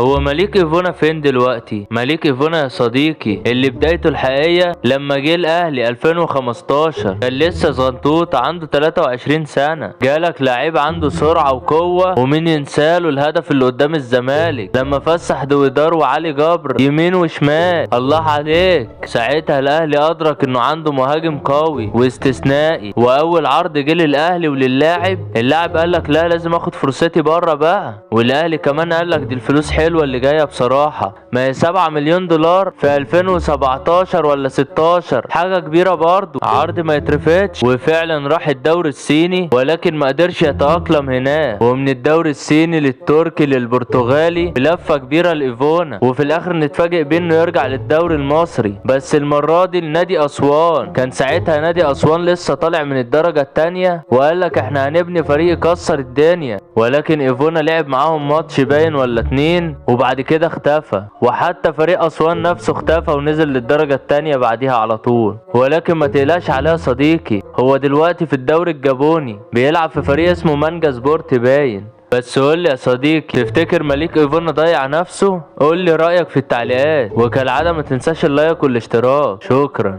هو مليك ايفونا فين دلوقتي؟ مليك ايفونا يا صديقي اللي بدايته الحقيقية لما جه الاهلي 2015 كان لسه صغنطوط عنده 23 سنة. جالك لعيب عنده سرعة وقوة، ومين ينساله الهدف اللي قدام الزمالك لما فسح دويدار وعلي جبر يمين وشمال، الله عليك. ساعتها الاهلي ادرك انه عنده مهاجم قوي واستثنائي، واول عرض جه للاهلي وللاعب، اللاعب قالك لا لازم اخد فرصتي بره بقى، والاهلي كمان قالك دي الفلوس حلوة اللي جاية بصراحة، ما هي 7 مليون دولار في 2017 ولا 16 حاجة كبيرة برضو، عرض ما يترفضش. وفعلا راح الدوري الصيني ولكن ما قدرش يتأقلم هناك، ومن الدوري الصيني للتركي للبرتغالي بلفة كبيرة لإيفونا، وفي الاخر نتفاجئ بانه يرجع للدوري المصري، بس المرة دي لنادي اسوان. كان ساعتها نادي اسوان لسه طالع من الدرجة التانية، وقال لك احنا هنبني فريق يكسر الدنيا، ولكن ايفونا لعب معاهم ماتش باين ولا اتنين وبعد كده اختفى، وحتى فريق اسوان نفسه اختفى ونزل للدرجة التانية بعديها على طول. ولكن ما تقلقش عليها يا صديقي، هو دلوقتي في الدوري الجابوني بيلعب في فريق اسمه مانجا سبورت باين. بس قول لي يا صديقي، تفتكر مليك ايفونا ضيع نفسه؟ قول لي رأيك في التعليقات، وكالعادة ما تنساش ال like والاشتراك. شكرا.